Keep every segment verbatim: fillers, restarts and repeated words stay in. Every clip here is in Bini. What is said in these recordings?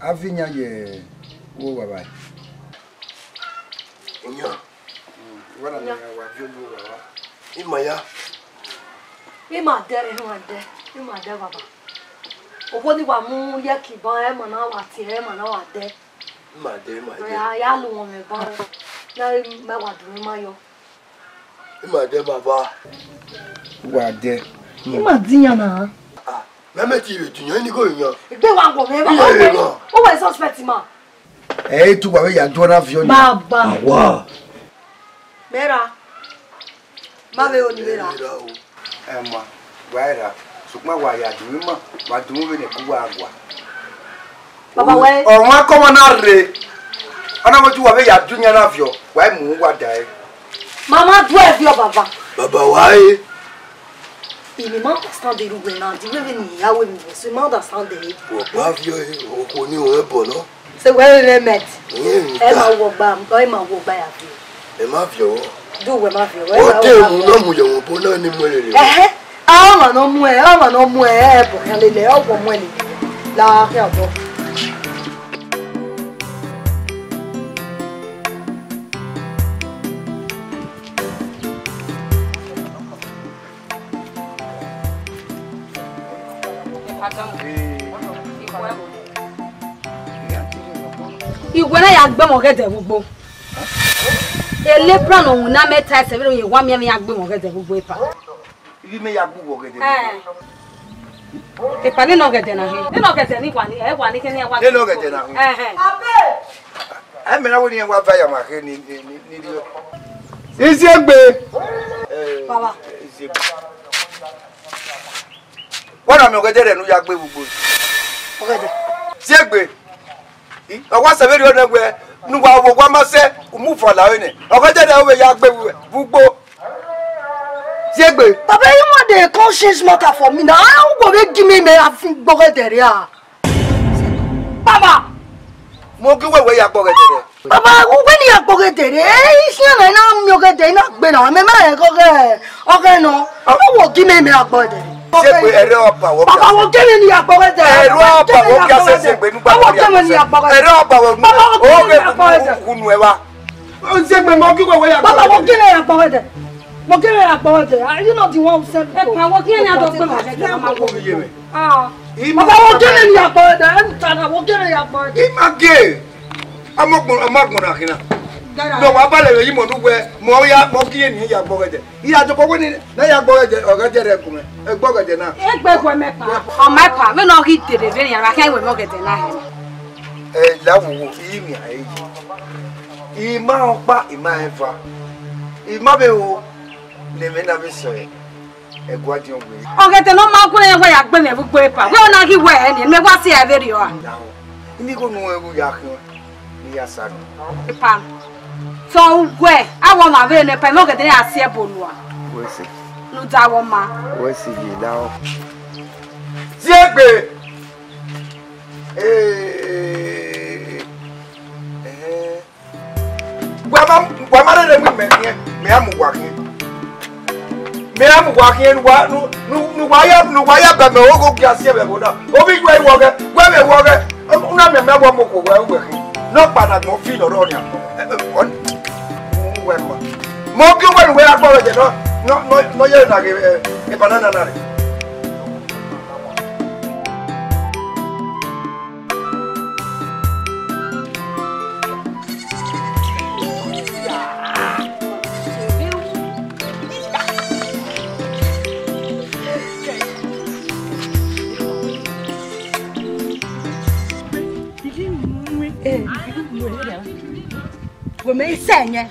A viọ iyan ye uwu baba. Iyan. Wa na, iyan, wa viọ ye uwu baba. Ima ya. Ima dẹ, ima dẹ, ima dẹ baba. Okhuo ni wa mu ye kiban, ẹmwẹ na wa tie, ẹmwẹ na wa dẹ. Ima dẹ, ima dẹ. Ya, ya lu wọn mwẹ ban. Na mẹ wa dun ima yọ. Ima dẹ baba. Wa dẹ. Ima di iyan na. Ah, mẹ mẹ ti re tu iyan, ini ko iyan. Egbe wa wọ mwẹ, iye re wan. O wẹ suspect ma. Ẹ i tu wa vbe ya dua na viọ ni. Baba. Awa. Mẹ ra. Ma vbe ro ni vbe ra. Ẹ ra o. Ẹ ma, wa i ra, sokpan wa ya dun ima, wa dun vbene ku wa gua. Baba wẹ. Ọmwa kọmwa na rre, ọ na wẹ ju wa vbe ya du iyan na viọ, wa i mu uwa da ẹre. Mama du ẹ viọ baba. Baba wa e. Imi ma understand iru wẹ na, the way vbene I ya wẹ mi wẹ, so I ma understand ẹre. Wọ pa viọ e, okhuo ni ruẹ bọ nọ. Se wẹ rere mẹt. Ẹ ma wọ gba, ẹ ma wọ gba ya viọ. Ẹ ma viọ. Du wẹ ma viọ. Wẹ ọ te mu na mu yẹ wọn bo na ni mu rere. Ẹhẹ. Ọmwa ne ọ mu ẹ, ọmwa ne ọ mu ẹ, ẹ bọ khian lele, ọ wọ mu ẹ lele. La khian bọ. Iwẹ na ya gbe mwẹ ọgẹdẹ vbe ugbo. Elebra ne ọ winna mẹ ta ẹsẹ vbene oye wa miẹn mwẹ ya gbe mwẹ ọgẹdẹ vbe ugbo epa. Ivbi mẹ ya gbe uwẹ ọgẹdẹ. Epa nene ọgẹdẹ na hin. Nene ọgẹdẹ ni wa ni, ẹ wa ni kẹ ne wa. Nene ọgẹdẹ na hin. Ẹhẹn. Ẹ mẹ na wẹ ne iran wa va ya ma khe ni ni ni ni. Iziegbe. Baba. Iziegbe. Wẹ na miẹn ọgẹdẹ rẹ ne u ya gbe vbe ugbo. Ọgẹdẹ. Ziegbe. I, ọ wa sẹ vberriọ nẹ wẹ ne uwa vbe owa ma sẹ, u mu fua la ẹre nẹ. Ọgẹdẹ rẹ u vbe ya gbe vbe ugbo. Ziegbe. Baba, you want the conscience matter for me now. How go make give me me a fi gbọgẹdẹ rẹ a? Baba. Mo gi wẹ wẹ ya gbọgẹdẹ rẹ. Baba, wẹ ni ya gbọgẹdẹ rẹ. Eh, isi na na mi ọgẹdẹ na gbe na. Me ma rẹ gọgẹ. Ọgẹ nọ. Ọ wo gi me me agbọgẹdẹ. Ziegbe ẹrẹ ọba wọ. Baba, wo gi me ni agbọgẹdẹ. Ẹrẹ ọba wọ gi ase Ziegbe nu gba. Wo gi me ni agbọgẹdẹ. Ẹrẹ ọba wọ nu. Baba, wo gi me ni agbọgẹdẹ. Unu ẹwa. Ziegbe mo gi wẹ wẹ ya. Baba, wo gi me agbọgẹdẹ. Wo gi me agbọgẹdẹ. Are you not the one who sent me? Epa, wo gi me ni agbọgẹdẹ. Ah. Baba, wo gi me ni agbọgẹdẹ. Ẹ ta na, wo gi me ni agbọgẹdẹ. Image. Amagbọn, amagbọn na khin na. Dara. Nọ wa balẹ vbe yi mọ ne uwẹ, mọ ya, mọ gi eni ya gbọgẹdẹ. Iya jọkọ wẹ ni, na ya gbọgẹdẹ, ọgẹdẹ rẹ gun mẹ, ẹ gbọgẹdẹ na. Egbe gu mẹ pa. Ọ ma pa, vbene ọ ghi dede vbene iran khian wẹ mẹ ọgẹdẹ na hẹ. Ẹ, la wo wo, iyi mi a yi. I ma ọkpa, I ma eva. I ma vbe ho, ne mẹ na vbe sẹ ẹguadiọn gbe. Ọgẹdẹ ne ọ ma gun rẹn wa ya gbe mwẹ vbe ugbo epa. Wẹ ọ na ghi wẹ ẹre ni, mẹ wa si ẹre vberriọ a. Lahọ, imi igho ne u ya khian, ne I ya sa nọ. Epa, sẹ uwẹ, a wẹ ọmwa vbe nẹ, epa, mẹ ọgẹdẹ ne a si ẹbọ nua. Wẹ sẹ. Ne u da wẹ ọma. Wẹ sẹ ye lahọ. Ziegbe. Ee. Ẹhẹn. Wa ma, wa ma rere mu mẹ khian, mẹ a mu wa khian. Mẹ a mu wa khian, ne uwa, ne, ne, ne uwa ya, ne uwa ya bẹ mẹ ogho gia si ẹvbo na. Ovbi yuẹ wọ ghẹ, wẹ vbe wọ ghẹ, una mẹ mẹ wọ mọ ko wẹ wẹ khin. Nọkpa na gbọn fi lọrọ nian. Ẹ, ẹ, ọ, wẹ ma. Mọ gi wẹ ne wẹ ya gbọgẹdẹ nọ, nọ, nọ, nọ ye na ghe, ẹ, ẹ, banana na rre. Wẹ mẹ i sẹ yẹn.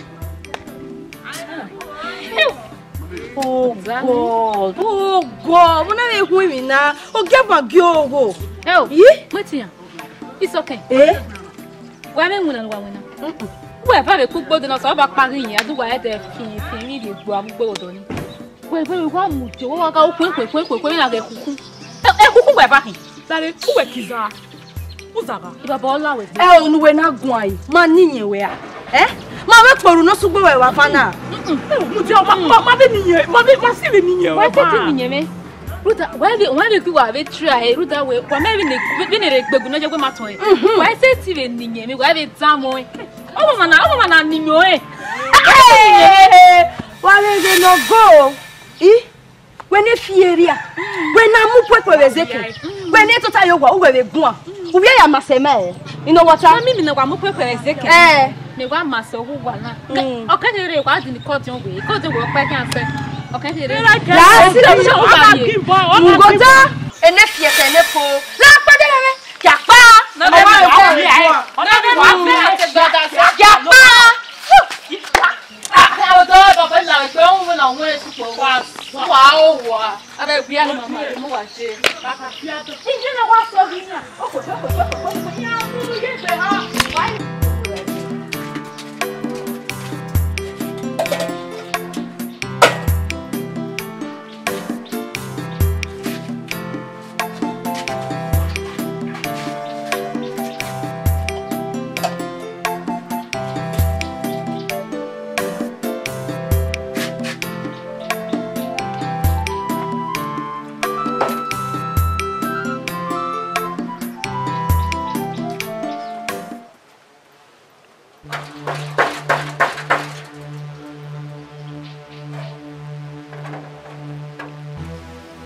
Oh God, oh God, vbọ na vbe hu emwi na, ogieva gie ogho. Ẹ o, yi? Wetin ya? It's okay. Eh? Wa vbe winna, wa winna. Mm-mm. Wẹ va vbe kugbo de nọ, sẹ ọ ba kpa ghi yin, a du wa ẹdẹ fiẹn fiẹn vbe rhie egbe a mu gbe odọ ni. Wẹ vbe wa mu je, wa ga ukun ekun ekun ekun ekun na ghe kuku. E kuku wẹ va hin. Dare, uwẹ kiza. Uzagha. Baba ọla wẹ. Ẹ o, ne uwẹ na guan yi, ma ni yẹn wẹ a. Ẹ? Ma vbe kporu ne ọ sugbe wẹ wa fa na. Mm-mm. Ẹ o, mu je, ma, ma, ma vbe ni yẹn, ma vbe, ma si vbe ni yẹn. Wa te ti ni yẹn mẹ. Ruda, wa vbe, wa vbe ghi wa vbe try ẹre, Ruda wẹ, wa mẹ vbene, vbene rre gbegu nọ ye wẹ ma tọn ẹre. Wa i sẹtin vbe ni iyẹn emwi, wa vbe danmwẹ ọnrẹn. Ọmọ ma na, ọmọ ma na ni iyẹn ọnrẹn. Wa vbe ghe ne ọ go. I, wẹ ne fi erria. Wẹ na mu puẹpuẹ vbe zeke. Wẹ ne tota ye owa, uwẹ vbe guan. Uvbi ya ma sẹ mẹ. Inọwọta. Mami, mi ne wa mu puẹpuẹ vbe zeke. Eh. Mẹ wa ma sẹ owa na. Mm. Ọ kẹkẹre wa di ni kọdiọn wẹ, kọdiọn wẹ ọkpa khian sẹ. Ọ kẹkẹre. Ya si. Mugota. Ene fiẹkẹ ne ko. La kpẹdẹ rẹ. Ya kpa. Ya kpa. Ọdọ bàbá ìlà ẹgbẹ́ òun náà wọ́n ẹ̀ sùpọ̀ wá. Wà á wà. Abẹ gbia ni mama, mo wa je. Ije na wa so bi na.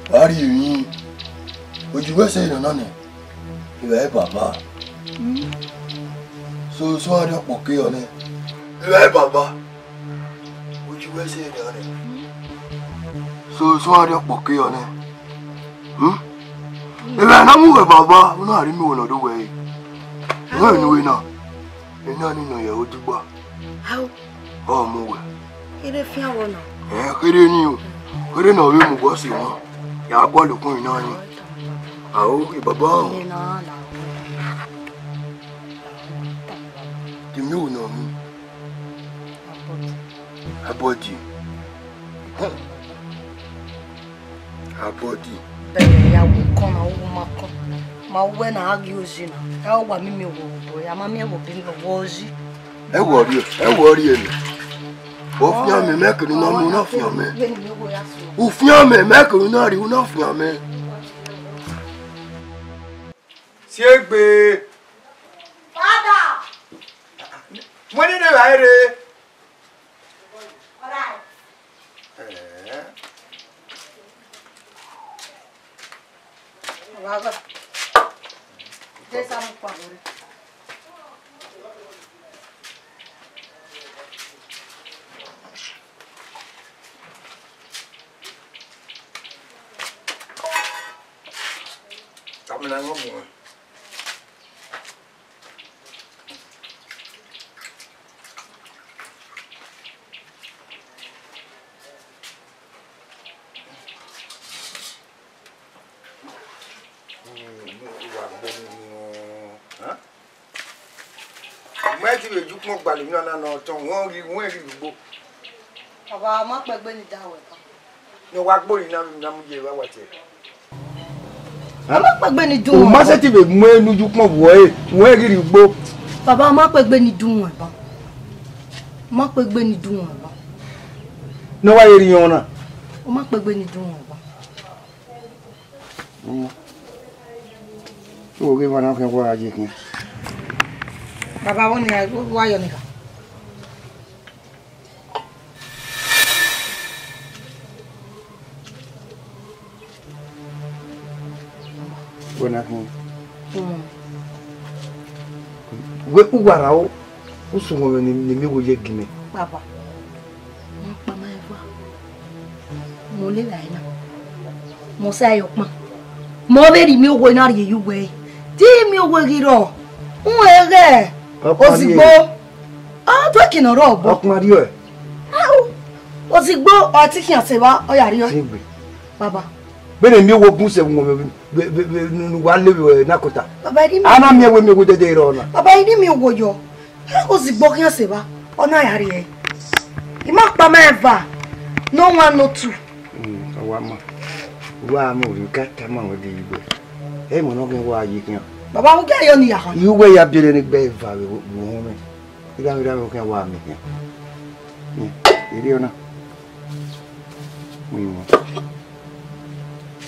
Wa rhie emwi, ojuwẹ sẹ nọ nọ nẹ, evba baba. So, so a rhie ọkpọke ọ nẹ, evba baba. Ojuwẹ sẹ nọ nẹ, so, so a rhie ọkpọke ọ nẹ. Hmm? Evba na mu wẹ baba, u na rhie mi wẹ ne ọ do wẹ re. Wẹ ne uwẹ na, ena ni nọ ye odigba. Au. Ọ mu wẹ. Kherhe fian vbọ na? Ẹ, kherhe ni o. Kherhe ne ọ vbe mu wẹ si wọn. Ya gualọ ukun na ni. Ao, e baba o. Ẹ na la. Ti mi wu nọ mi. Abọdi. Abọdi. Bẹghe ya wo kọn na, wo ma kọn. Ma wẹ na a ghi ozi na. Ẹ wa mi miẹn wo obọ ya, ma miẹn wo bi no wo ozi. Ẹ wọ rhie, ẹ wọ rhie nẹ. Ọ fian mẹ, mẹ kere na mu na fian mẹ. U fian mẹ, mẹ kere na rhie u na fian mẹ. Siegbe. Father. Wẹ ne ne vba rre. All right. Eh. Wa ga. De sa mu pa gore. Tama na ngọ mu. Mẹ ti vbe ju ukpọn gbalọ emwi na nọ tọn, wẹ ghi, wẹ ghi lugbo. Baba, ma kpẹgbe ni da wẹ kan. Ne wa gbori na, na mu ye vbe a wa tie. A ma kpegbe ni dun. U ma sẹtin vbe mu enu ye ukpọn vbe uẹ, wẹ ghi rhie ugbo. Baba, a ma kpegbe ni dun wẹ ban. Ma kpegbe ni dun wẹ ban. Ne wa ye rhie ọna. U ma kpegbe ni dun wẹ ban. Wo ghe emwa na khian wa ye khian. Baba, vbọ ne wa yọ ni kha? Wẹ na khin. Mm. Wẹ u wa ra o, u sunu mwẹ ne, ne mi wo ye gi mẹ. Baba, ma kpa ma eva. Mo le ra ina. Mo sa yo kpan. Mo vbe rhie imi owa na rhie ye uwẹ. Te imi owa ghi rrọọ, u ghẹ ozigbo. A tu ẹki ne ọ rre obọ. Ọkpọn rriọ ẹ. Au. Ozigbo, ọ ti khian sẹ evba, ọ ya rriọ. Sigbe. Baba. Vbene mi wo gun sẹ vbe, vbe, vbe, vbe, ne uwa le vbe na kota. Baba, eni mi. A na miẹn wẹ mi wo dede rrọọ na. Baba, eni mi wo yọ. A ozigbo khian sẹ evba, ọ na ya rriẹ. I ma kpa ma eva, no one, no two. Mm, ọ wa ma. Uwa ma, u ka tama wẹ ghe igbe. Ẹ mọ ne ọ ghi wa ye khian. Baba, u gha yọ ni ya khan. I uwẹ ya biẹrẹ ne gbe eva vbe wo, wo họn mwẹ. Iran, iran, khian wa mẹ khian. Ẹ, erriọ na. Mu wọn.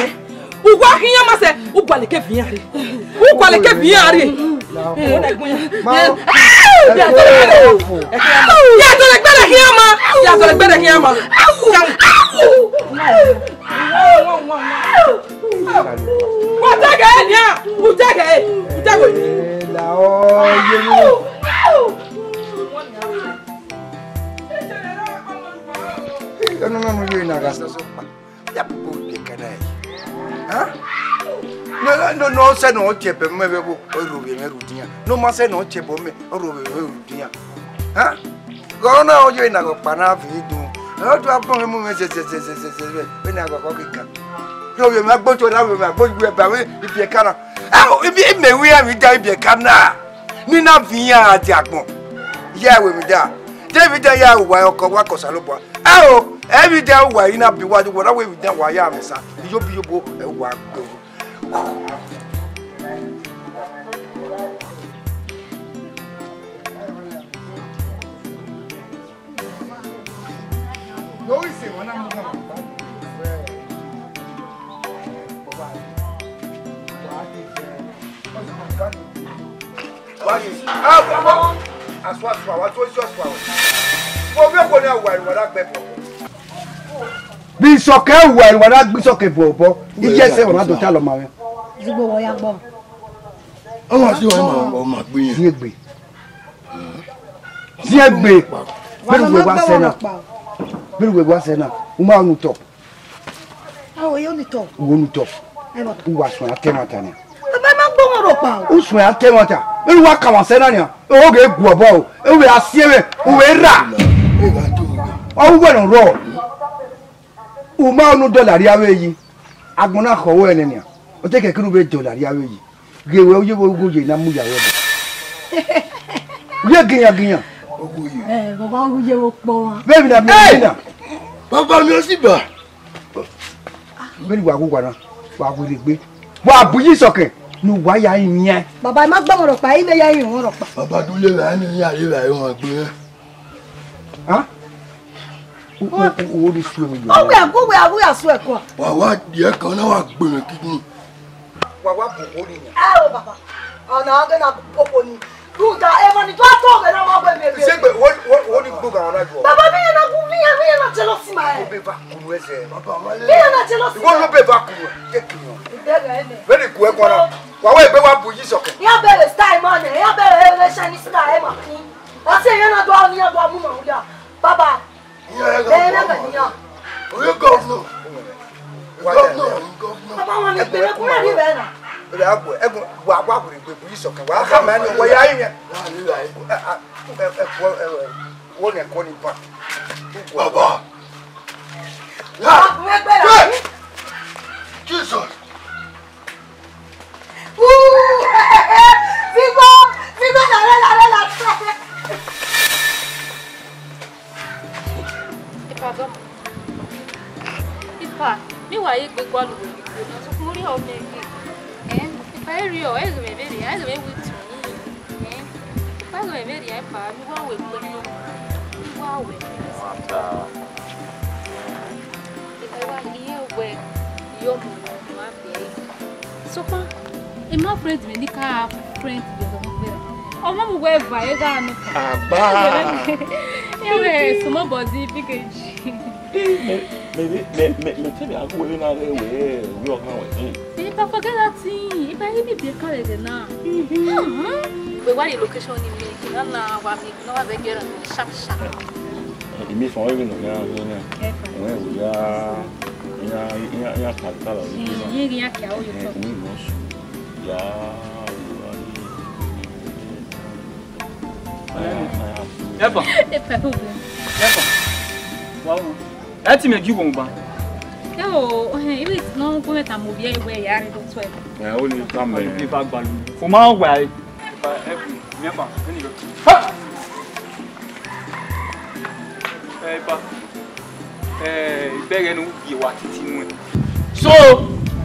sẹ. U wa khian ma sẹ, u gualọ ke vian rre. U gualọ ke vian rre. Ma, ya to le gbẹdẹ khian ma. Ya to le gbẹdẹ khian ma. Wa ta ghe nia, u ta ghe, u ta ghe. La ọ ye mi. Ọnọna ne u ye na gha sọsọ kpa. Ya bu ibiẹka na yi. Ha? No, no, no, sẹ ne ọ tie ẹbọ mẹ vbe ẹvbo, ọ rho vbe mwẹ rhunmwuda iran. Ne ọ ma sẹ ne ọ tie ẹbọ mẹ, ọ rho vbe mwẹ rhunmwuda iran. Ha? Ghe ọnọna ọ ye na ghe ọkpa na viọ idun. Ọ do abọ mwẹ mu mwẹ zẹzẹzẹzẹzẹ vbe ne aghọghọ ghi kan. Rho vbe mwẹ agboto na, vbe mwẹ agbo iwe ẹba vbe ibiẹka na. Ẹ, imẹ wi ẹmwẹ da ibiẹka na. Ne I na viọ iran dia agbọn. Ya ẹvbo emwi da. De emwi da ya ru uwa ọkọ wa ke Osanobua. Aro, emwi da uwa i na bi uwa, uwa na wẹ emwi da wa ya mwẹ osa, iyobo iyobo, ẹ, uwa gbe. Vbe isọkẹn uwa ẹre uwa na gbe ẹbọ? Vbe isọkẹn uwa ẹre uwa na gbe isọkẹn ẹbọ obọ? Iye ẹsẹ uwa na do talọ ma mwẹ. Zigbo wọ ya gbọ. Ọmọ sí wa ma, ọmọ gbìyànjú. Ziegbe. Ziegbe. Wa Vbene uwe wa sẹ na. Vbene uwe wa sẹ na. U ma nu tọ. Aho, yo ni tọ. Uwo nu tọ. Ẹ baba. U wa suẹn a te ẹmwata nia. Baba, ma gbọmọ rhọkpa o. U suẹn a te ẹmwata. Vbene u wa ka mwa sẹ na nia. Oghe gu obọ o. U vbe a si ẹmwẹ. U vbe rra. Ọ ru uwẹ ne ọ rrọọ. U ma nu dọla rhie avbe yi. Agbọn na khọ ruẹ nẹ nia. Ọ te kẹkẹ ne u vbe dọla rhie avbe yi. Ghe wẹ u ye vbe oghughe na mu ya ruẹ bọ. U ye giyan giyan. Ẹ, baba, u ye vbe okpọ mwa. Vbene a miẹn na. Baba mi osi ba. Vbene wa gu uwa na, wa gu rhie egbe. Wa bu yi sọkẹn ne uwa ya rinmwian. Baba, I ma gbọmọ rhọkpa, I ne ya rinmwian rhọkpa. Baba, du lele a ne ya lele a rinmwian egbe. Ha? U, u, u, u, wo ni suẹn mi yọ. Ọ wẹ, ọ wẹ, ọ wẹ a suẹn kua. Wa wa die kan na wa gbe mwẹ kidney. Wa wa bu okhọ ni yan. Ẹ o baba, ọna ọghe na bu okhọ ni. Rhunmwuda emọ ni do a to ọghe na ma wẹ mi ebe. Isegbe, wo, wo, wo ni gbe ugha na yọ. Baba, mi ya na gu, mi ya, mi ya na jealousy ma ẹ. Obe va kunu ẹzẹ. Baba, wa le. Mi ya na jealousy. Iwo lo be va kunu ẹ. Take him on. Ìbẹ̀rẹ̀ ẹ nẹ. Very good, ẹ kọ na. Wa wẹ egbe wa bu yi sọkẹn. Iran bẹrẹ style ma nẹ, iran bẹrẹ ere Chinese style ma kin. Ọsẹ yẹn na do a, iran do a mu ma wia. Baba. Iran ẹ gọvnọ. Oye gọvnọ. Gọvnọ, gọvnọ. Baba wọn ni gbẹrẹ kúrò ní ibẹ̀ náà. Ẹ gbo, ẹ gbo, wa wa wẹrẹ gbe bu yi sọkẹn. Wa ka ma ni wa ya yi yẹn. Ẹ, ẹ, ẹ, ẹ, wo nẹ kọ ni ban. Baba. Wa kun egbe la. Jesus. Figo, figo, lare, lare, lare. Epa, gọmọ. Epa, mi wa ye egbe gualọ uwẹ, sokpan u rhie ọmọ ẹre. Ẹ, epa, erriọ, ẹghẹ mwẹ vberriọ, ẹghẹ mwẹ wẹ utu. Ẹ, epa, ẹghẹ mwẹ vberriọ, epa, mi wa wẹ egbe, mi wa wẹ egbe. Epa, wa, iye wẹ, iye ọmọ, wa. Sokpan, ima friend mwẹ ni ka friend vbe ẹghẹ ọmọ gbe ra. Ọmọ mu wẹ eva, eva nọ. Agba. Ewe, small body, big age. Me, me, me, me, me, me tell you, I go away now, eh, we, we all come with him. If I forget that thing, if I even be a car again now. Wẹ wa ye location ni mi, na na wa mi, na wa vẹ get am sharp sharp. Imi fọn vbe nọ ya, ya, ya. Ẹfa. Wẹ ya, ya, ya, ya ka ka la. Ẹ, ye ghi ya kia o yo tọ. Ẹ, imi mọ su. Ya, ya. Ẹfa. Ẹfa o. Ẹfa. Wa o. Ẹ ti mẹ gi wo ba. Ẹ o, ẹ, ibi nọ ko mẹ ta mo bi ẹ wẹ ya re do tọ ẹ. Ẹ, o ni ka mẹ. Ibi ba gbalu. O ma wa ẹ. So,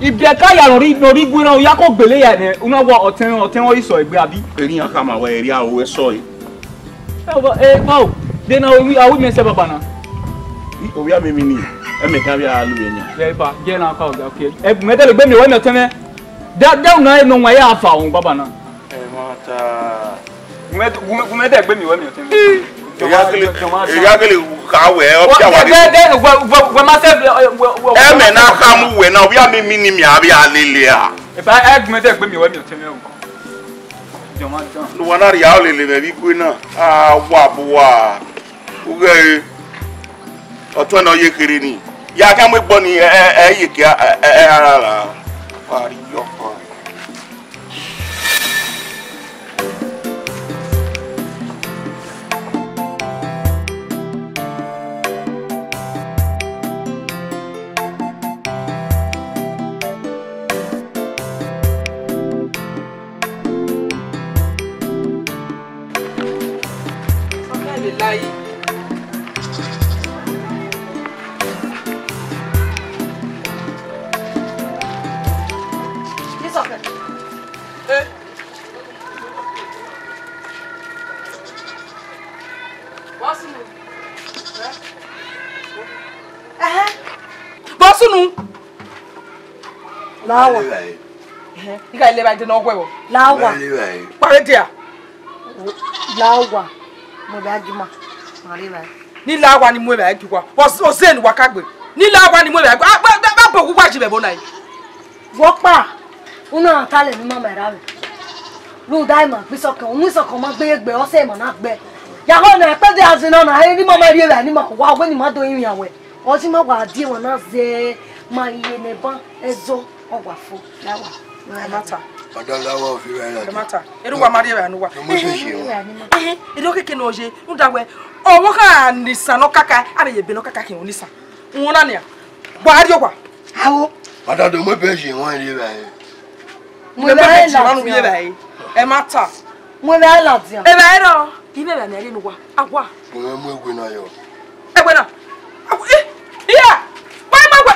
ibiẹka ya nọ rri, nọ rri igue na, u ya ko gbele ya nẹ, u na wa ọtẹn, ọtẹn ọre isọ egbe, abi? Erriọ iran khama wẹ erriọ aro ẹsọe. Ẹ, o, ẹ, bro, de na, o, a wi mẹ sẹ baba na. Ovbi amimi ni, ẹmẹ kan vbe a lu ẹyan. Ẹ, ba, jẹ na ka ọga, okay. Ẹ, mẹ de le gbe mi wẹ mi ọtẹn mwẹ. Da, da, una nọ wan ya fa ọn baba na. Ẹmwata. Gu mẹ, gu mẹ, gu mẹ dẹ gbe mi wẹ mi ọtẹn. Erriọ gele, erriọ gele kha wẹ, ọ pia wa de. Wẹ, wẹ, wẹ, wẹ ma sẹ, wẹ, wẹ, wẹ. Ẹmwẹ na kha mu wẹ na, ovbi amimi ni mia vbe a lele a. Epa, ẹ gu mẹ dẹ gbe mi wẹ mi ọtẹn o. Ne uwa na rhie aro lele mwẹ vbe igue na, a wa bu uwa. Ughẹre, ọtuẹn ne ọ ye kherhe ni. Ya khian mu egbọ ni, ẹ, ẹ, ẹ, ye kia, ẹ, ẹ, ẹ, ra, ra. Wa rhie ọkpa. Bọ sunu. Lawa. Ẹhẹn, I gha lele evbare dee ne ọ guẹ vbọ. Lawa. Kpare dia. Lawa. Mu evbare gie ima. Ma rre evbare. Ni lawa ni mu evbare gie uwa. Ọ, ọ zẹ ne uwa ka gbe. Ni lawa ni mu evbare gie. A, a, a, a, bọ uwa ji vbe ẹvbo na. Vbe ọkpa, unu na ta lẹ ne ima ma erha mwẹ. Rhunmwuda ima gbe isọkẹn, unu isọkẹn ma gbe ye egbe, ọ sẹ ima na gbe. Ya ho ne ẹkpẹdẹ azin na na, ẹ, ne ima ma rhie evbare ne ima wa, wẹ ne ima do rinmwian wẹ. Ọ zẹ ima wa die emwa na zẹ, ma rhie ne eban ẹzọ, ọ wa fo, lawa. Ẹ ma ta. Ọdọ lawa ọ fi vbe ẹre. Ẹ ma ta. Erha uwa ma rhie evbare ne uwa. Mo se si o. Ẹhẹn, erha okiekie ne ọ ye, rhunmwuda wẹ, ọvbokhan ne isan ne ọ kaka, a vbe ye ebe ne ọ kaka khian ne isan. Uhunmwu na nian. Wa rrie owa. Awo. Wa da do mu ebe ye emwa rrie evbare. Mu ebe ye emwa ne u rrie evbare. Ẹ ma ta. Mu ebe ladian. Evbare rọ. Ivbe evbare ne a rhie ne uwa. A wa. Mu ebe mu ewe na yọ. Ewe na. Awo, eh, iya. Wa ma wa.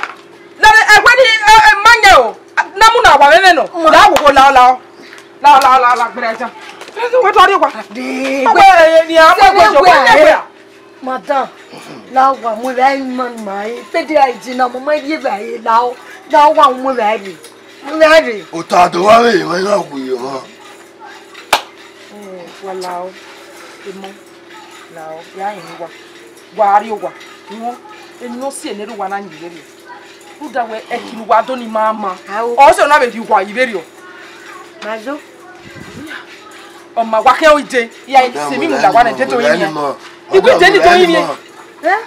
Na ewe ni, eh, eh, ma yan o. Na mu na wa vbe nọ. La wo wo la la. La la la la gbere ja. Wa da rrie owa. Ade. Awe ni a mu ewe jọ. Wa yan ewe a. Madam, lawa, mu evbare ima ni ma re, fede a je na, ma ma rhie evbare, lao, lawa, mu evbare, mu evbare. Ota do wa vbe emwa na wu ye ọmwa. Eh, wa lao, emọ, lao, ya rẹn uwa, wa rrie owa, wọn, emwi ne ọ si ene rre uwa na yin vberriọ. Rhunmwuda wẹ ẹki ne uwa do ni ma ma. Ao. Ọ sẹ ọ na vbe rhie uwa yi vberriọ. Ma zo. Ọ ma wa khian ide, ya se mi mu la wa nẹ, de do yin. Igbe de ni do yin. Eh?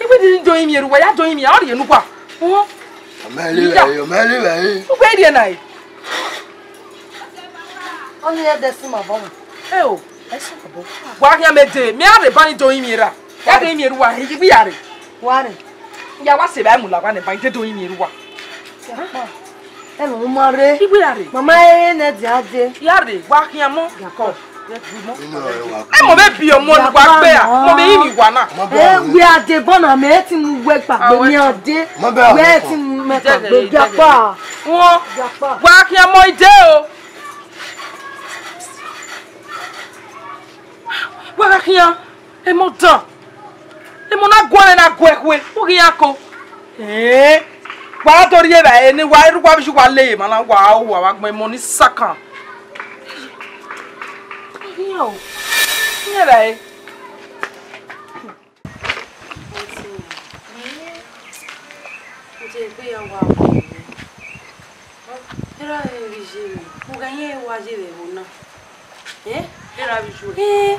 Igbe de ni do yin ru wa, ya do yin, ọ rhie ne uwa. Uhun. Ọ ma le vbe, ọ ma le vbe. Ugbe rhie na e. Ọni ya de si ma bọ. Eh o, ẹ si ma bọ. Wa khian mẹ de, mẹ a rhe ba ni do yin ra. Ya do yin ru wa, igbe ya rre. Wa rre. Ya wa se ba mu la wa nẹ, ba ide do yin ru wa. Ẹmwẹ ma rre. Igbe ya rre. Mama ere ne dia de. Ya rre, wa khian mọ. Yakọ. Ẹ mọ vbe bi ọmọ ni wa gbe a, mọ vbe yin wa na. Ẹ wẹ a de bọ na mẹ ti mu wẹ kpagbe mi a de. Wẹ ti mu mẹ kpagbe Yakpa. Wọn. Yakpa. Wa khian mọ ide o. Wa khian. Emọ dan. Emọ na guan na guẹ khue. U ghi ya ko. Eh. Wa do rhie vbe ene wa ru wa bi wa le ma na wa wa wa gbẹn emọ ni sakan. Wa khian o. Iyẹn ra e. Ǹjẹ́ ìgbéyàwó àwọn ọ̀rẹ́? Erha vbe vbe ye vbe, mo gha yẹn wa ye vbe ẹvbo na. Eh? Erha vbe ye. Eh,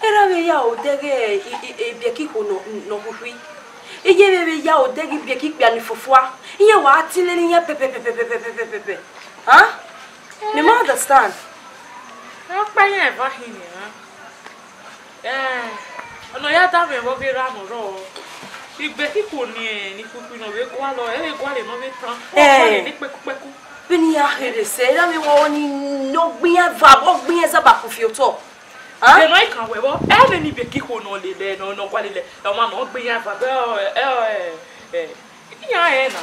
erha vbe ya odẹ ghe i, i, ibiẹka ikhuo nọ, nọ khuikhui. Iye vbe vbe ya odẹ ghe ibiẹka ikpia ni fofua. Iye wa tile ni yan pẹpẹpẹpẹpẹpẹpẹpẹ. Huh? Mi ma understand. Ọ kpa yan eva hin nian. Eh, ọ nọ ya da mwẹ vbe ọ ghe erha nọ rrọọ. Ibiẹka ikhuo ni, ni khuikhui nọ vbe gualọ, ẹ vbe gualọ nọ vbe tan. Ọ gualọ ni kpẹkukpẹku. Vbene iran kherhe sẹ, erha mwẹ wa ọni ne ọ gbe iran eva, ọ gbe iran zaba ku fi otọ. Ẹ nọ i kan wẹ vbọ, ẹ vbe ni ibiẹka ikhuo nọ lele, nọ, nọ gualọ lele, ọmwa nọ gbe iran eva, ẹ, ẹ, ẹ, ẹ, iran ẹ na.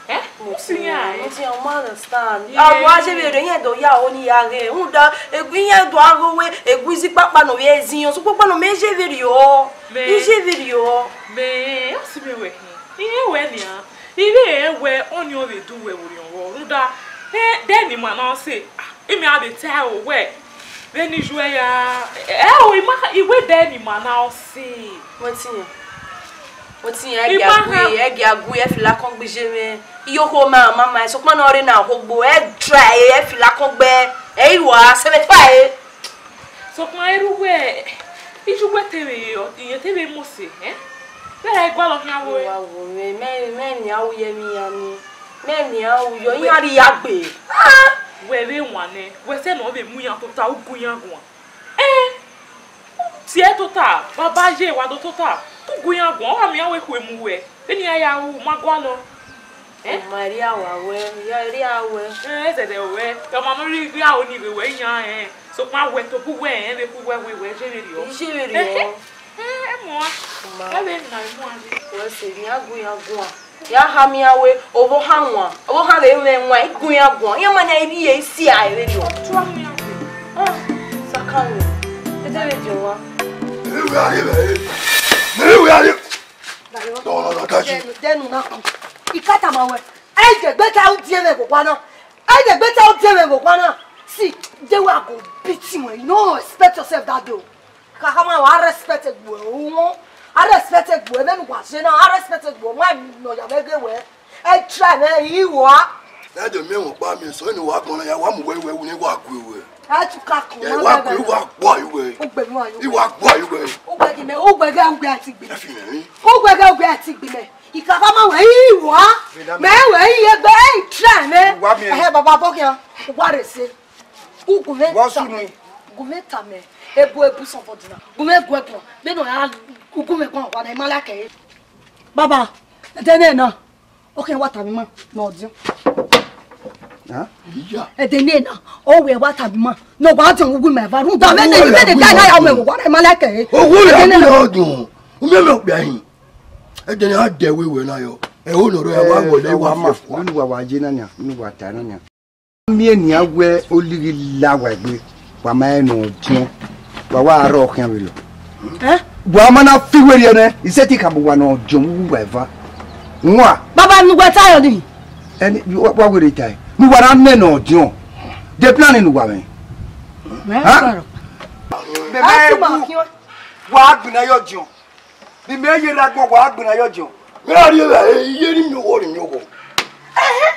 Eh? Mo ti yan, mo ti yan, mo understand. Yeah. Àwọn ajẹvẹrẹ yẹn do ya o ni ya ghe. Rhunmwuda, egbe iran do agho we, egbe izi kpakpa nọ vbe ezi yan, so kpakpa nọ mẹ jẹvẹrẹ o. Mẹ. I jẹvẹrẹ o. Mẹ, ọ si mẹ wẹ hin. Iye wẹ nian. Iye wẹ ọni ọ vbe du wẹ vbe orhiọn vbọ. Rhunmwuda, eh, de ni ma na ọ sẹ. Imẹ a vbe ta ẹre wẹ, vbene I yu ẹre ya, ẹ o, I ma, I wẹ de ni ma na ọ sẹ. Wetin yan? Wetin yan? Ẹ gia gui, ẹ gia gui, ẹ fila kọn gbe iye mwẹ. Iye okhuo ma, ma, ma, sokpan ne ọ rre na, okhuo gbo, ẹ try, ẹ fila kọn gbe, Ẹ i wa sẹmẹ fa e. Sokpan erha uwẹ, iye uwẹ te vbe, iyẹn te vbe Mosi, eh? Vbẹrẹ I gualọ khian vbe. Wa wo mwẹ, mẹ, mẹ nian ru ye emwi iran ni. Mẹ nian ru yọ, iran rhie ya gbe. Ah! Wẹ vbe wan nẹ, wẹ sẹ ne ọ vbe mu iran tota, u gu iran guan. Eh! Tie tota, baba ye wa do tota, u gu iran guan, ọ gha miẹn iran wẹ ekhue mu wẹ, vbene iran ya ru, u ma gualọ. Eh? Ma rhie awa wẹ, ya rhie awa wẹ. Eh, zẹdẹ wẹ, ọmwa ne ọ rhie iran ro ni vbe wẹ iran, eh. Sokpan wẹ tobọ uwẹ, eh, vbe khu wẹ, wẹ, wẹ je vberriọ. I je vberriọ. Eh, eh, eh, ẹ muan. Ma. Ẹ vbe na muan. Wẹ sẹ, ne iran gu iran guan. Ya ha miẹn wẹ, ovbokhan wan, ovbokhan vbe mwẹ wan, I gu iran guan. Iran ma na rhie isi a vberriọ. Tua mu iran. Ah, sakan. Ede vbe diọ wa. Ẹ wẹ a rhie vbe. Ẹ wẹ a rhie. Dọlọ na daji. Dẹnu, dẹnu na kun. I ka tama wẹ. Ẹ i degbe ta u die mwẹ vbe owa na. Ẹ i degbe ta u die mwẹ vbe owa na. See, they were go beat you, eh. You no expect yourself that day. Kakama wa respect egbe uwẹ, I respect egbe uwẹ, vbene uwa je na, I respect egbe uwẹ, wa nọ ya vbe ghe wẹ. Ẹ try mwẹ, I wa. Ẹ de miẹn ẹmwẹ ọkpa miẹn sẹ, ne uwa gbọnọ ya, wa mu wẹ, wẹ, wẹ, ne wa gue wẹ. Ẹ tu ka kun, ẹ wa gue, wa gua wẹ. Ugbẹn wa yo. I wa gua wẹ. Ugbẹn ghi mẹ, ugbẹn ghe ugbẹn a ti gbe mẹ. Ẹ fi mẹ rin. Ugbẹn ghe ugbẹn a ti gbe mẹ. Ikaka ma wẹ, I wa. Mẹ wẹ, I ye gbe, ẹ try mwẹ. Wa miẹn. Ẹhẹ, baba bọ khian. Wa rese. Ugun mwẹ ta mẹ, ugun mwẹ ta mẹ, ebu ebu sọbọdina, ugun mwẹ guẹ guan, vbene ọ ya ugun mwẹ guan wa na, I ma like ẹre. Baba, ẹdẹ nẹ na, ọ khian wa tama ima ne ọ diọn. Hàn? Iya. Ẹdẹ nẹ na, ọ wẹ wa tama ima ne ọ wa diọn ugun mwẹ eva, rhunmwuda vbene, vbene ga na ya wẹ wa na, I ma like ẹre. Owó rẹ ẹdẹ nẹ na. Ọdún, u miẹn mẹ okpia hin. Ẹdẹ nẹ a dẹ wẹ wẹ na yọ. Ẹ ho nọ rẹ wa wọlé wa ma fọ. Unu wa wa ye na nia, unu wa ta na nia. Miẹn nian wẹ olighi la wa egbe, wa ma rẹn ne ọ diọn, wa wa rrọọ khian vberriọ. Eh? Wa ma na fi werriẹ nẹ, I sẹtin khama uwa ne ọ diọn vbe uwu uwa eva. Wan. Baba, ne uwẹ ta yọ nii? Ẹni, wa, wa werriẹ tae. Ne uwa na nẹ ne ọ diọn. De plan ne uwa mwẹ. Mẹ ha? Sọrọ. Mẹ ma ẹ wu. Wa gbinna yọ diọn. Vbe imẹ ye rre agbọn, wa gbinna yọ diọn. Mẹ gha rrie vbe iye ni miẹn oghọ, ni miẹn oghọ. Eh,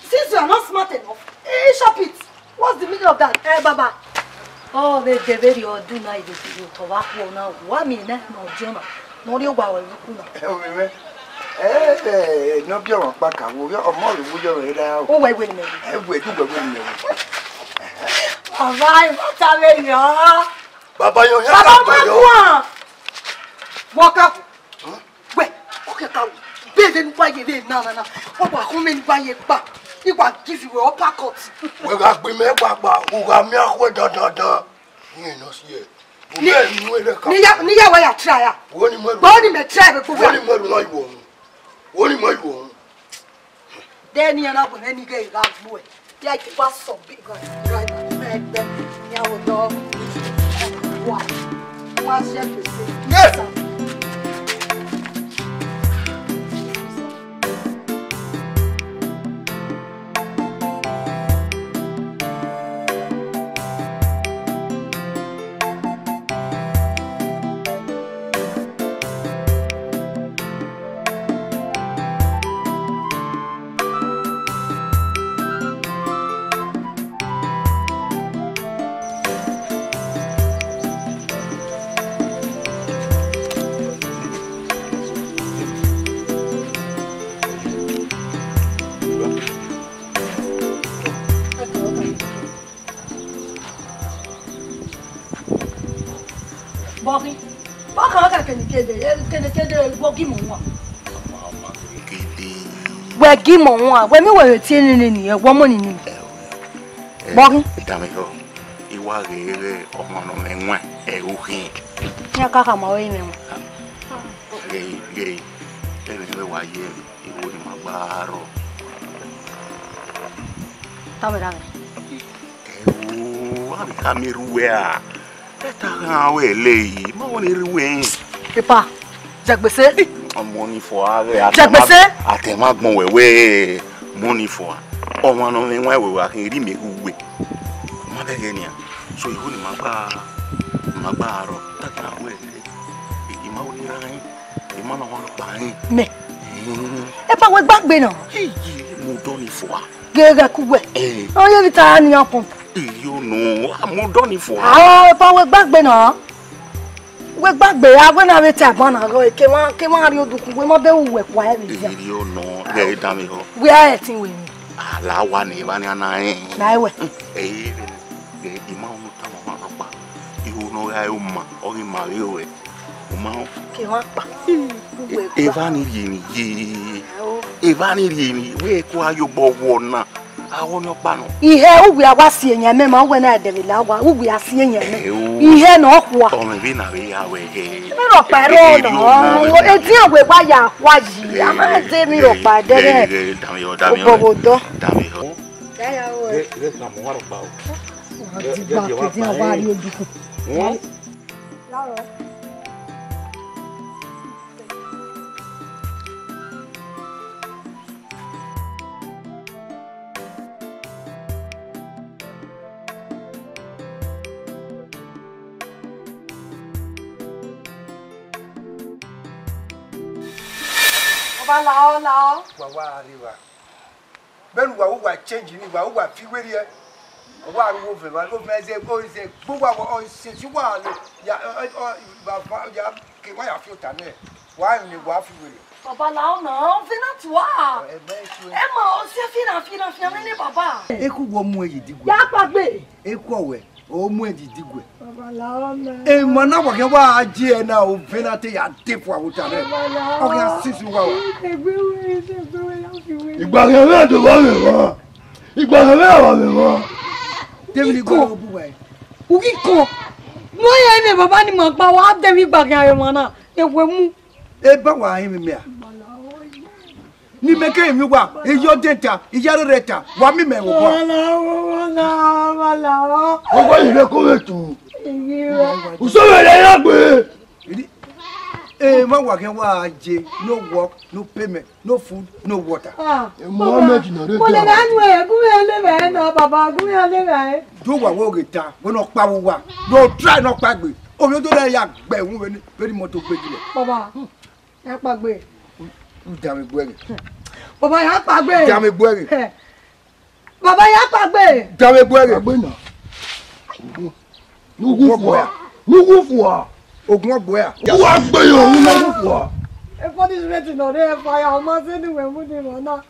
since you are not smart enough, eh, shop it. What's the meaning of that? Eh, baba. Ọ vbe de vberriọ ọdun na, I vbe de otọ vbe akhuọ na, wa miẹn nẹ ne ọ diọn na, ne ọ rrie owa ruẹ vbe ukhu na. Ẹ, ovbi mwẹ. Ẹ, ẹ, ne ọ biẹ ọmwa ọkpa ka wo, ọmọ rẹ vbe yọ rẹ ra o. Uwẹ wẹ ne imẹ ru. Ẹ, wẹ, uwẹ wẹ ne imẹ ru. Baba, I ma ta vberriọ. Baba, yọ, ya Baba, ka ma yọ. Guan. Wọ ka gu. Wẹ, ọ kẹka ru. Bẹghe ne uwa ye vbe na na na. Ọ wa khọn mwẹ ne uwa ye kpa. I wa give you uppercut. Wẹ gha gbe mẹ kpakpa, u gha miẹn akhuẹ dandandan. Rẹn nọ si ẹ. Ni, u bẹ nu ẹre ka. Ni ya, ni ya wa ya try a. Wo ni mẹ ru. Wo ni mẹ try vbe kpo. Wo ni mẹ ru na iwo. Wo ni mẹ ru. De ne iran na gu mwẹ ni ghe I gha gbuẹ. Ya ke wa sọ big guy, driver, mẹ ẹgbẹ, iran wo dọ. Wa, wa ṣe pese. Yes, sir. Bọghi. Bọghi ọkẹ kẹnẹkẹdẹ, kẹnẹkẹdẹ wẹ gi mọ wan. Wẹ gi mọ wan, wẹ miẹn wẹ vbe tie nene ni, ẹ wọ mọ nene. Bọghi. Dame yọ, I wa ghe ghe ọmwa ne ọ mwẹ wan, ẹ u khin. Iran ka khama ọre mwẹ wan. Ghe, ghe, ẹmwẹ ne wa ye, igho ni ma gba rrọọ. Tama ẹre mwẹ. Ẹo, avbe khama erha uwẹ a. Ẹta ghan wẹ lei, ma wẹ ne erha uwẹ rẹn. Epa, jẹgbese. Ọmọ ni fua ghẹ. Jẹgbese. Atẹmwa gbọn wẹ wẹ, ọmọ ni fua. Ọmwa ne ọ mwẹ wan wẹ wẹ a khin erha imẹ erha uwẹ. Ma bẹghe nian. So igho ni ma gba, ma gba rrọọ. Ẹta ghan wẹ lei. I ma wẹ ne erha rẹn. I ma na wan kpa rẹn. Mẹ. Mm. Epa wẹ gbagbe na. Iye, mu dọ ni fua. Gẹgẹ ku wẹ. Eh. Ọ ye vbe ta ra nian pump. Iyo nọ, a mu odọ ni fua. Ao, epa wẹ gbagbe na. Wẹ gbagbe, a wẹ na vbe te agbọn na ghe, ke ma, ke ma rhie odukhun, wẹ ma bẹ uwẹ kua ẹvbo dia. Iyo nọ, ghẹ danmwehọ. Wẹ a ẹtin wẹ ni. Ala wa ne evba ni a na rẹn. Na ẹwẹ. Ẹ, ẹ, ẹ, ima unu tama ọmwa rhọkpa. Iho ne ọ gha re uma, ọ ghi ma vbe ruẹ. Uma ọ. Ke ma kpa. Evba ni rhie emwi ye. Evba ni rhie emwi, wẹ ko a ye obọ wọ na. Aghọ ni ọkpa nọ. Ihe uwia wa si eyan mẹ ma, uwẹ na dẹvbe la wa, uwia si eyan mẹ. Ihe nọ khua. Ọmọ vbe na vbe ya wẹ he. Mi rhọkpa ẹre ọna. Edian wẹ wa ya khua yi. A ma de mi rhọkpa ẹdẹrẹ. Obọ vbe odọ. Dami ho. Ya ya o. Ẹ, ẹ, ka mọ wa rhọkpa o. Wa di ba ke dia wa ri oduku. Ọba, lao, lao. Wa wa arriba. Vbene uwa, uwa change ni, uwa, uwa fi werriẹ. Uwa ru ovẹn, uwa ru ovẹn, ẹzẹ, ẹzẹ gbe uwa, ọ sẹtin uwa le, ya, ọ, ọ, ya, ya, ke wa ya fi ota nẹ, wa emwi ne wa fi werriẹ. Baba, lao na, ovẹn na tua. Ẹ, ẹ, ẹ, ẹ ma, ọ si fi na, fi na, fi na, nene baba. Eku wọ mu ẹn ye idigue. Ya kpagbe. Eku ọwẹ, ọ mu ẹn ye idigue. Baba, lao na. Emwa na wa khian wa je ẹna ovẹn na te ya de fua vbe ota nẹ. Baba, lao. Ọ khian sisi uwa wa. Egbe wẹ, egbe wẹ, ya fi wẹ. Ìgbà yẹn mẹ do bá mi wá. Ìgbà yẹn mẹ wà mi wá. David, ikọ. Ìgbà yẹn bu wa. Ughi kọ. Mo ye ne baba ni ma gba wa de mi gba ghan emwa na. Ewe mu. Eba wa hin mi mẹ a. Ni mẹ ke mi wa, iyọ dẹn ta, iyarre rẹ ta, wa mi mẹ wo bọ. Owa yi rẹ ko vbe tu. Usoro rẹ ya gbe. Edi, eh, ma wa khian wa je, no work, no payment, no food, no water. Ah, Mohammed na re mo le da. Na nu e, gu me le me no, baba, gu me le me. Do wa wo ghe ta, wo no kpa wo wa. No try no kpa gbe. O yo do da ya gbe wu vbe ni, vbe ni moto gbe gile. Baba, ya kpagbe. U dame gbe ghe. Baba, ya kpagbe. Dame gbe ghe. Baba, ya kpagbe. Dame gbe ghe. Kpagbe na. N'ughu fua. N'ughu fua. Ogun ọgbọ ya. Wa gbe yo, n'ughu fua. E punishment nọ rre fire, ọ ma sẹ ne uwẹ mu ni mọ na.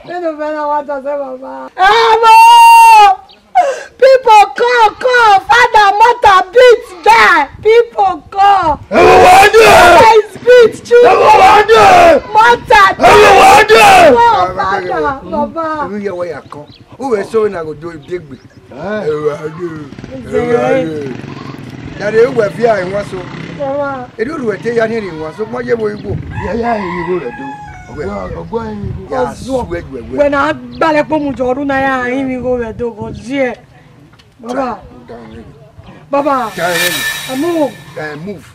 Vbene ovẹn na wa dọsẹ, baba. Emo! People come, come, father, mother, beat guy. People come. Emo wa dee. Father is beat, children. Emo wa dee. Mother, emo wa dee. Come, father, baba. Emi ye wa ya kọ. Uwẹ so na go do degbe. Eh. Ewadu, ewadu. Dade, uwẹ via emwa so. Erriọ ruẹ te ya rhiẹnrhiẹn emwa so, ma ye vbo igbo. Ya, ya, emwi igho rẹ do. Ọgua, ọgua emwi igho. Ya suẹ ju ẹwe. Wẹ na gbalẹ kpo mu jọ ru na ya emwi igho rẹ do, gọ ziẹ. Baba. Baba. Move. Eh, move.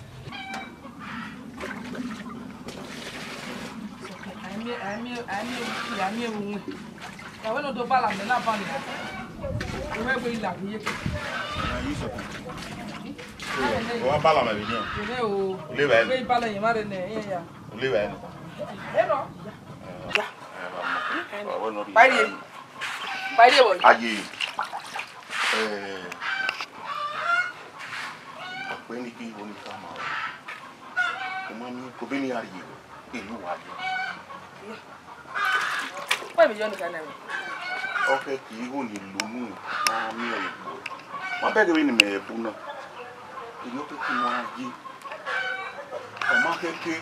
A miẹn, a miẹn, a miẹn, a miẹn vbe uwẹn. Ra wẹ ne ọ do bala mẹ na ban nian. Wẹ gbe ila ye ke. Ọ wa bala mẹ vbe nian. Ene o. Leva ẹn. Wẹ bala yẹn ma rẹ nẹ, ẹ ya. Leva ẹn. Ẹ rọ. Parie. Parie boy. Aye. Eh. Akpẹ ni ke igho ni tama. Ọ ma miẹn ko vbene iran rhie, elu wa ye. Wẹ vbe yọ ni ka na wẹ? Ọ khẹ ke igho ni lo unu na miẹn ẹre kpo. Ma bẹghe vbene imẹ bu na. Erriọ keke ne a ye. Ọ ma khẹke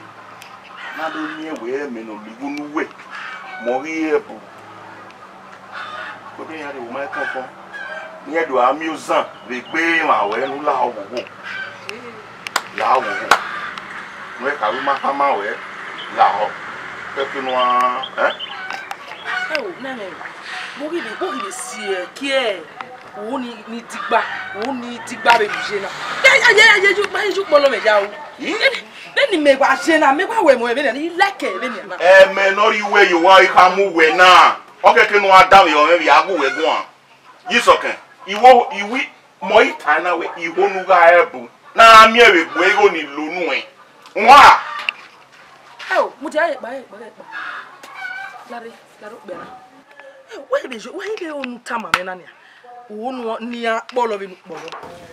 na do miẹn wẹ ẹmwẹ ne ọ lo igho ne uwẹ, mẹ ọ ghi re ẹbu. Kevbe iran rhie wo ma kọnkọn, iran do a miẹn ozan vbe egbe emwa ruẹ ne u lahọ vbe owo. Lahọ vbe owo. Ne u ka ru ma khama ruẹ, lahọ. Keke ne u a, ẹn? Ẹ o, nene, vbọ ghi vbe, vbọ ghi vbe si ẹre kie? Owẹ ni, ni digba, owẹ ni digba vbe ru ye na. Ye, ye, ye, ye, ye, ma ye ukpọlọ mwẹ ya o. Ih? Vbene mẹ wa ye na, mẹ wa wẹ mọ vbene I like vbene na. Ẹmwẹ ne ọ rhie uwẹ ye owa, I kha mu uwẹ na. Ọ kẹkẹ ne u a danmwehọ mwẹ vbe a gu uwẹ guan. Ye Isọkẹn, iwo, iwi, mọ I ta na wẹ, igho ne u gha re ẹbu, ne a miẹn vbe egbe igho ni lo nuẹn. Wan! Ẹ o, mudia ye kpa, ye kpa, ye kpa. Lare, lare okpia na. Ẹ, wẹ vbe yo, wẹ vbe unu tama mwẹ na nia. Unu nian kpọlọ vbene u kpọlọ.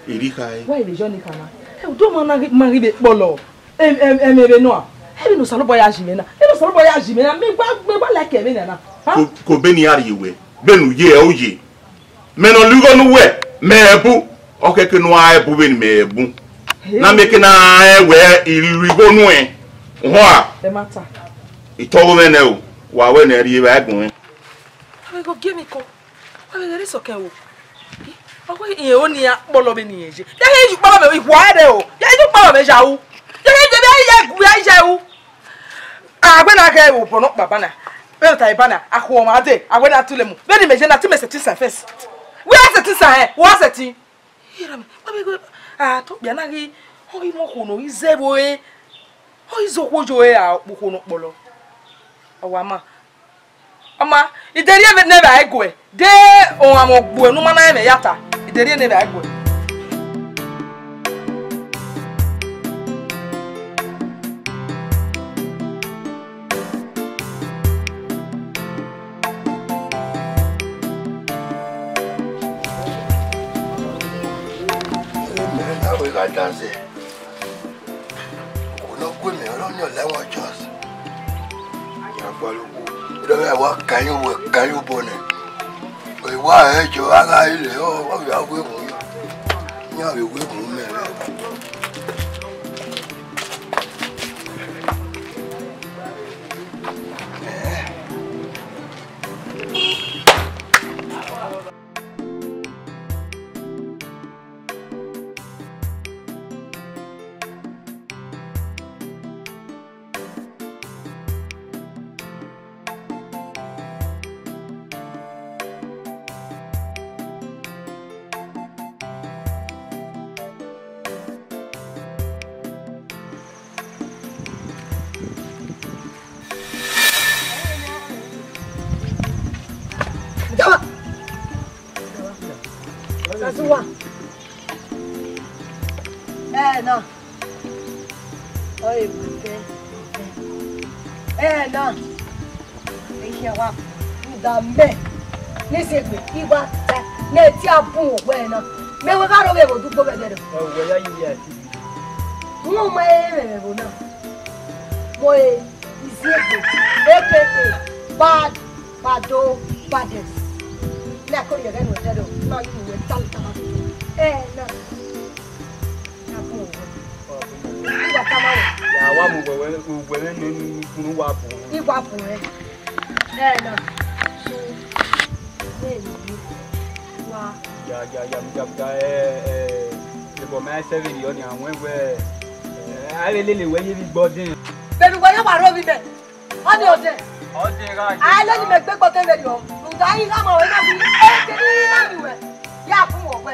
Erha ẹre. Wa vbe yọ ni khana. Ẹ, u do ma na ghi, ma ghi vbe kpọlọ. Em, em, em, vbe nọ. Ẹ vbe ne Osanobua ya yi mwẹ na. Ẹ vbe ne Osanobua ya yi mwẹ na. Me gba, me gba like ẹmwẹ na na. Ha? Ko, ko be ne a rhie wẹ. Be ne u ye, ẹ u ye. Mẹ ne ọ lọ igho ne uwẹ, mẹ bu. Ọ khẹke ne u a bu vbene mẹ bu. Hey. Na mẹ ke na rẹn wẹ I lọ igho nuẹn. Uhua. Ẹ ma ta. I tọghe mwẹ nẹ o. Wa wẹ ne ẹ rhie vbe agbọn mwẹ. Ẹ vbe gho gie emwi kọn. Wa vbe ghe rre sọkẹn o. Ọ wẹ irẹn ro ne iran kpọlọ vbene irẹn ye. Ya ghe yu kpọlọ vbe ihua ẹre o. Ya yu kpọlọ vbe ya ru. Ya ghe je vbe ya gu ya ya ru. A wẹ na ghe obọ nọkpa ba na. Vbe ota eba na, a khu ọmwa dee, a wẹ na tule mu. Vbene imẹ ye na, te imẹ sẹtin sa fẹs. Wẹ a sẹtin sa hẹ, wa sẹtin. Iyara mẹ, wa vbe ghe, a, te okpia na ghi, ọ ghi mwẹ okhuo ne ọ ghi zẹ vbe ore. Ọ ghi zẹ okhuo yo ore ra, okhuo ne ọ kpọlọ. Ọ wa ma. Ọ ma, I de rhie ne evbare guẹ, de ọmwa mwẹ ogbuẹ ne u ma na rẹn mwẹ ya ta, I de rhie ne evbare guẹ. Mẹ na wẹ gha danzẹ. Okhuo ne ọ gu mẹ ọre ọnii ọ la ẹwaẹn chance. Ya gbalogbo. Erha mwẹ, wa kan ye owẹ, kan ye obọ nẹ. Ọ wa hẹ jọ, a gha re lẹ, ọ, ọ vbe a wẹ gun ya. Iran vbe wẹ gun mẹ rẹ. Sasuwa. Ẹ na. Ọ re vbe fẹ. Ẹ na. Ehiẹn wa. Uda mẹ. Ne sẹ egbe, I wa ta. Ne tie a bun owẹ na. Mẹ wẹ gha rhọghe vbe odugbo vbe ẹdẹdẹ. Ẹ, wẹ ya yi ya ti. Wọ́n mọ ẹrẹ ẹvbo na. Mo e Iziegbe, A K A Bad, Bado, Baddest. Na ko ye ghe no te do, na yi we tal ta. Eh, na. Na ko we. Wa ta ma we. Ya wa mu we we, we ne ni kunu wa bu. I wa bu e. Eh, na. So, eh, wa. Ya, ya, ya, ya, ya, eh, eh. Ẹbọ ma sẹ vberriọ nia, wẹ wẹ, eh, a vbe lele wẹ ye vbe igbe ọdẹn. Vbene uwẹ ya wa rre ovbi mẹ, ọ ni ọdẹn. Ọdẹn gha ye. A lele mẹ gbe gbọdọ vberriọ, rhunmwuda iran ma wẹ na ghi, e kere iran ni wẹ, ya bun wọ wẹ.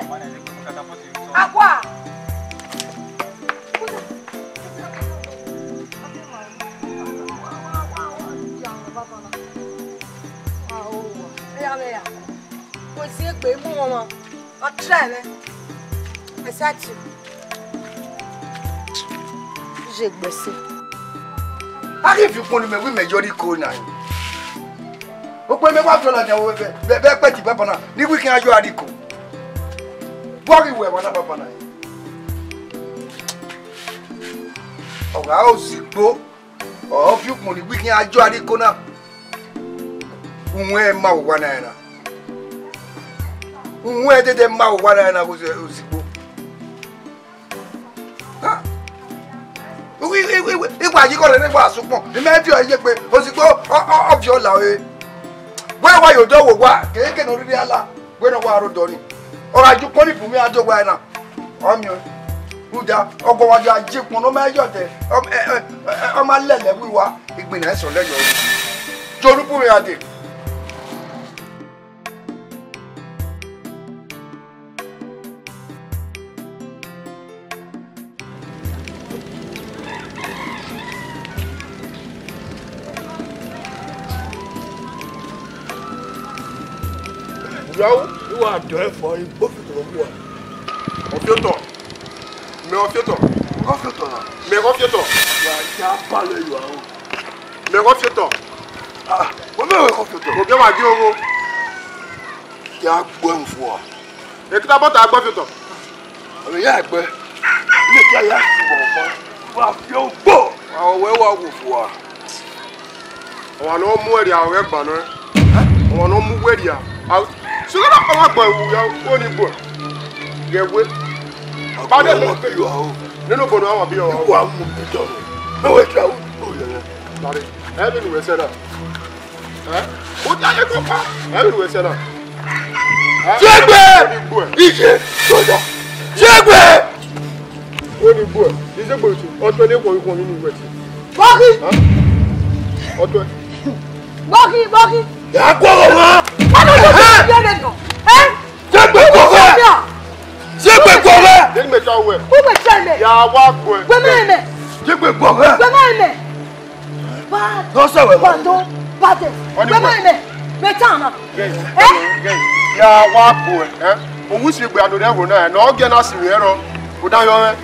Akua. Oziegbe mu ọmwa. Ọ try mwẹ. Exciting. Iye gbẹse. A ghi fi ukpọn ne imẹ wẹ imẹ yọ rre iko na. Okpia mwẹ wa fiọla nian vbe, vbe, vbe ẹkpẹti banbanna, ne I wẹ I khian yọ rre iko. Vbọ ghi wẹ emwa na banbanna? Ọ gha re Osigbo. Ọ fi ukpọn ne I wẹ I khian yọ rre iko na. Uwẹ ma owa na ẹre na. Uwẹ dede ma owa na ẹre na, Osigbo. Ha? Uwi, uwi, uwi, uwi, I wa yi gọlẹ ne I wa sẹ ukpọn. Ne imẹ viọ iye egbe, Osigbo, ọ, ọ, ọ viọ la ore. Wẹ wa ye odọ wo wa, keke ne ọ rhirhi a la. Wẹ ne ọ wa rre odọ nii. Ọ gha ye ukpọn ni bun mwẹ a do wa na. Ọ miẹn. Rhunmwuda, ọguọmwadia a ye ukpọn ne ọ ma yọ dẹ. Ọ, ẹ, ẹ, ẹ, ọ ma lẹlẹ vbe uwa, igbinna ẹsọn lẹ yọ. Jẹ unu bun mwẹ a dee. Yau, I wa dọ ẹn fua, I gbe ofiotọ ne ọ bua. Ofiotọ? Mẹ ọfiotọ? Ọfiotọ na? Mẹ ọfiotọ? Ya, ya, palẹ yo aro. Mẹ ọfiotọ? Ah, wẹ mẹ ọfiotọ? Obiọma gie ogho. Ya gbe ẹn fua. Ekita bọta agbọ fi otọ. Ọmọ ya ẹgbẹ. Ilé kí a ya sùn ọmọ. Wa fi ogbo. Wa wẹ wa wo fua. Ọmọ ne ọ mu ẹria ọghẹ gban nẹ. Ọmọ ne ọ mu wẹ ẹria. Sugara ọmọ gbọ ewu ya oni gbọ. Gẹwe. Pade mo pe yo. Nínú bọnu àwọn bí ọwọ. Wa mu bi jọ. Mo wẹ tra o. Pade. Ẹ bí nu wẹ sẹ na. Ẹ? Mo ta ye ko pa. Ẹ bí nu wẹ sẹ na. Ẹ? Ṣé gbé? Oni gbọ. Iye. Sọjà. Ṣé gbé? Oni gbọ. Iye gbọ tu. Ọtọ ni ko ko ni wẹ ti. Bọ́kì. Ẹ? Ọtọ. Bọ́kì, bọ́kì. Ya kọ ọmọ. Ọmọ tó ti di ẹrẹ nọ. Ẹ? Ṣé gbé kọ fẹ? Ṣé gbé kọ fẹ? Deni mẹ ta wẹ. Who be tell me? Ya wa gbọ. Gbẹmẹ mẹ. Ṣé gbé kọ fẹ? Gbẹmẹ mẹ. Bad. No sẹ wẹ. Bad o. Bad. Gbẹmẹ mẹ. Mẹ ta na. Ẹ? Ya wa gbọ. Ẹ? Owu si gbe ado rẹ wo na. Na ọ gẹ na si rẹ rọ. O da yọ rẹ.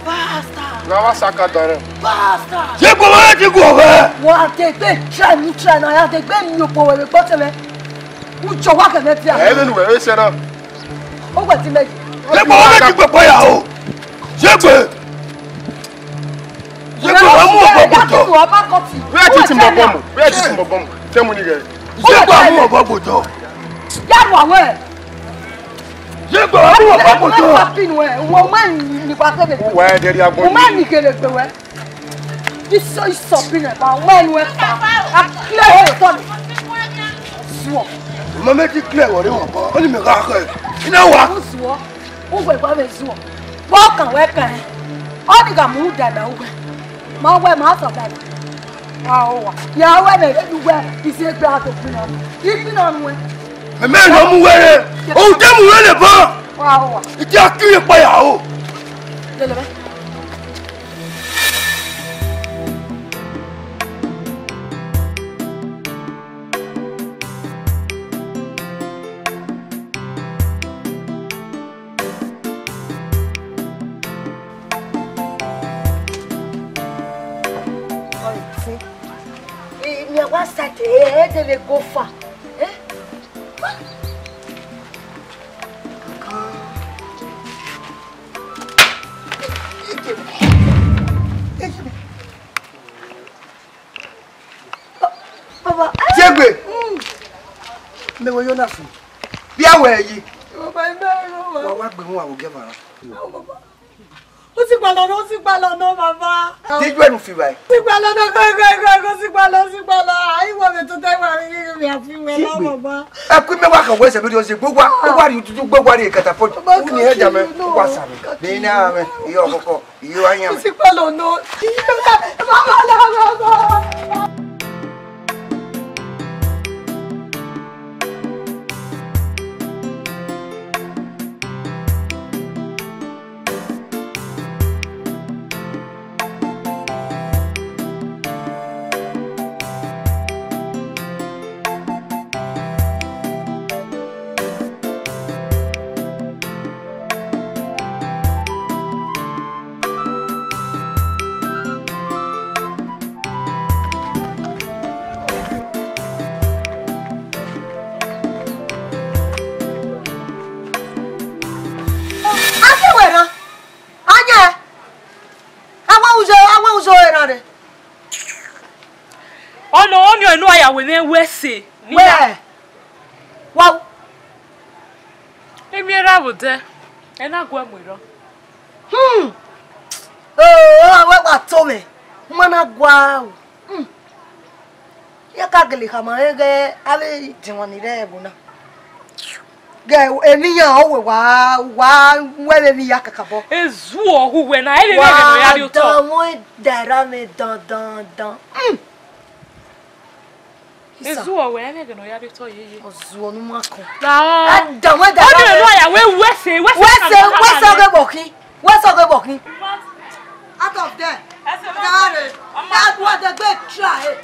Bastard. Ra wa saka dọrẹ. Bastard. Ṣé kò wá ti gùn ọ̀fẹ́? Wọ́n á tẹ gbé try mi try na, ya tẹ gbé mi òpó wẹ̀rẹ̀ gbọ́ tẹ̀lé. Mo jọ wá kẹ̀mẹ́ bíà. Ẹ lẹ́nu wẹ̀rẹ̀ ṣẹ́ náà. Ó wẹ̀ tí mẹ́jì. Ṣé kò wá ti gbẹ̀pọ̀ yà o? Ṣé pé? Ṣé kò wá mú ọ̀bọ gbòjọ? Wíwá ti ti mọ̀ bọ́mù. Wíwá ti ti mọ̀ bọ́mù. Tẹ́mu ni rẹ̀. Ṣé kò wá mú ọ̀bọ gbòjọ? Yàrá àwọn ẹ̀. Ye gbe wa bu wa koko to. Wa pin wẹ, wo ma ni wa kele. Wa de ri agbọn. Wo ma ni kele gbe wẹ. Iso iso pin wẹ, ba wẹ nu wẹ pa. A kle wẹ to ni. Zuo. Mo me ti kle wẹ re wọn ko. Oni me ga khe. Ina wa. Zuo. U gbe gba me zuo. Wo kan wẹ kan. Oni ga mu da na u gbe. Ma wẹ ma so da. Aowa. Ya wẹ mẹ, e du wẹ, isi egbe a to kpina. I kpina nuẹn. Mẹmẹ nọ mu wẹrẹ. O de mu wẹrẹ bọ. Aowa. I ti a kiri kpa ya o. Lele mẹ. Ọnrẹn, I miẹn wa sẹ te, ẹ, ẹ de vbe go far. Eh? Baba, eh? Jegbe. Mm. Mẹ wẹ Jonas. Bia wẹ yi. Baba, ẹ bẹrẹ o, baba. Wa wa gbe wọn wa wo gẹ vara. Oh, baba. Ó ti gbà lọ́nà, ó ti gbà lọ́nà, bàbá. Díjú ẹnu fi báyìí. Ó ti gbà lọ́nà, gọ́gọ́gọ́, ó ti gbà lọ, ó ti gbà lọ. Àyíwọ̀ mi tó tẹ́ wà rí rí mi àfi wẹ̀ lọ́wọ́ bá. Ẹ kú mẹ́wàá kan wẹ́sẹ̀ lórí ọ̀sẹ̀ gbogbo wa, ó wà rí ojújú gbogbo wa rí ìkẹta fọ́jú. Ó ní ẹ̀dá mẹ́, ó wà sàmì. Ní iná mẹ́, ìyá ọkọ̀kọ̀, ìyá wa yàn mẹ́. Ó ti gbà lọ́nà. Bàbá lọ́wọ́ bá. Afiẹn wẹ rran, a yan ẹn, a wa uzo, a wa uzo ẹre rre. Ọnii ọnii ọre ne uwa ya wẹ mwẹ wẹ ẹse ne I ya. Wẹ, wa. Emwi erha vbe odẹ, ẹ na guẹ mu erhọ. Hmm. Oh, wẹ wa to mwẹ, u ma na gua o. Hmm. Iran ka gele khama rẹn ighẹ avbe idinmwẹ ni rre ẹvbo na. Ghe emwi iran ọ wẹ wa, wa wẹ vbe emwi ya kakabọ. Ezuọ hu wẹ na, ẹ vbe ẹghẹ ne ọ ya rrie otọ. Wa danmwẹ da erha mwẹ dan dan dan. Hmm. Isa. Ezuọ wẹ, ẹ vbe ẹghẹ ne ọ ya rrie otọ yeye. Ọ zuọ ne u ma kọn. Lahọ. A danmwẹ da erha mwẹ. Ọ ni rẹ ya wẹ wẹ ẹse, wẹ ẹse, wẹ ẹse ọghe vbọ khin. Wẹ sọ ghe vbọ khin? Out of there. Ẹse ma. Dare. Ọmọ. Ẹ gua dẹgbe try.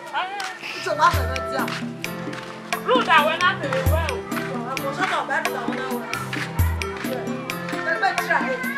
Icho wa fẹ vbe dia. Ruda wẹ na tere wẹ o. Ọmọ sọtọ bẹ ruda wẹ na wẹ. Dẹgbe try.